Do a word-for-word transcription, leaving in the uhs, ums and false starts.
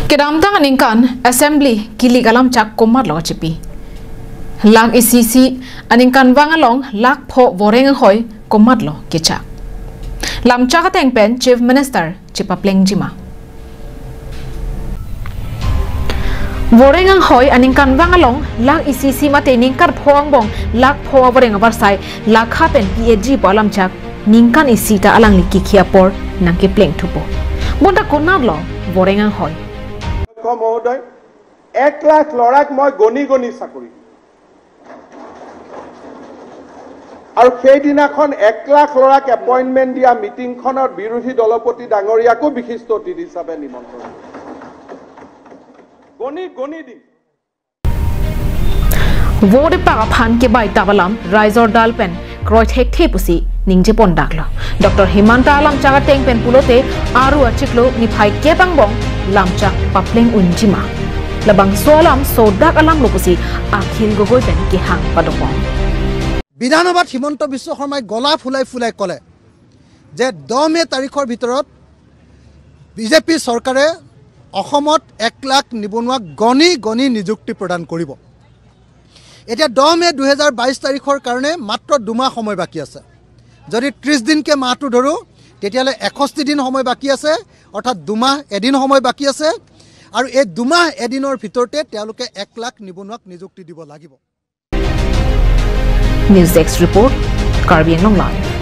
Kedamtang aningkan Assembly kilik alamchak komatlo chipi? Lakh isi isi aningkanvang along lakh pho voreng anghoi komatlo kechak? Lamchak ateng pen Chief Minister chipaplengjima? Voreng anghoi aningkanvang along lakh isi isi mate ningkan pho angbong lakh pho avoreng avarsai lakha pen P H G pu alamchak ningkan isi ta alangli kikhi apor nangkeplengthupo. Bonta konatlo voreng anghoi? অধ্যক্ষ মহোদয়, এক লাখ ল'ৰাক মই গণি গণি চাকৰি দিম। আৰু সেইদিনাখন এক লাখ ল'ৰাক এপইণ্টমেণ্ট দিয়া মিটিংখনত বিৰোধী দলপতি ডাঙৰীয়াকো বিশিষ্ট অতিথি হিচাপে নিমন্ত্ৰণ কৰিম। গণি গণি দিম। Vote pak aphan kebai tap alam raijor dal pen kroi thekthe pusi ningjepondaklo. Doctor Himanta alamchak ateng pen pulote aru achiklo niphai kep angbong lamchak papleng unjima? Labangso alam sodak alamlo pusi Akhil Gogoi pen kehang padopon. বিধানসভাত হিমন্ত বিশ্ব শৰ্মাই গলা ফুলাই ফুলাই ক'লে যে দহ মে তাৰিখৰ ভিতৰত বিজেপি চৰকাৰে অসমত এক লাখ নিবনুৱাক গণি গণি নিযুক্তি প্ৰদান কৰিব। এতিয়া দহ মে দুহেজাৰ বাইছ তাৰিখৰ কাৰণে মাত্ৰ দুমাহ সময় বাকী আছে। যদি ত্ৰিছ দিনকে মাহটো ধৰোঁ, তেতিয়াহ'লে এষষ্ঠি দিন সময় বাকী আছে, অৰ্থাৎ দুমাহ এদিন সময় বাকী আছে। আৰু এই দুমাহ এদিনৰ ভিতৰতে তেওঁলোকে এক লাখ নিবনুৱাক নিযুক্তি দিব লাগিব। News Desk Report, Karbi Anglong Live.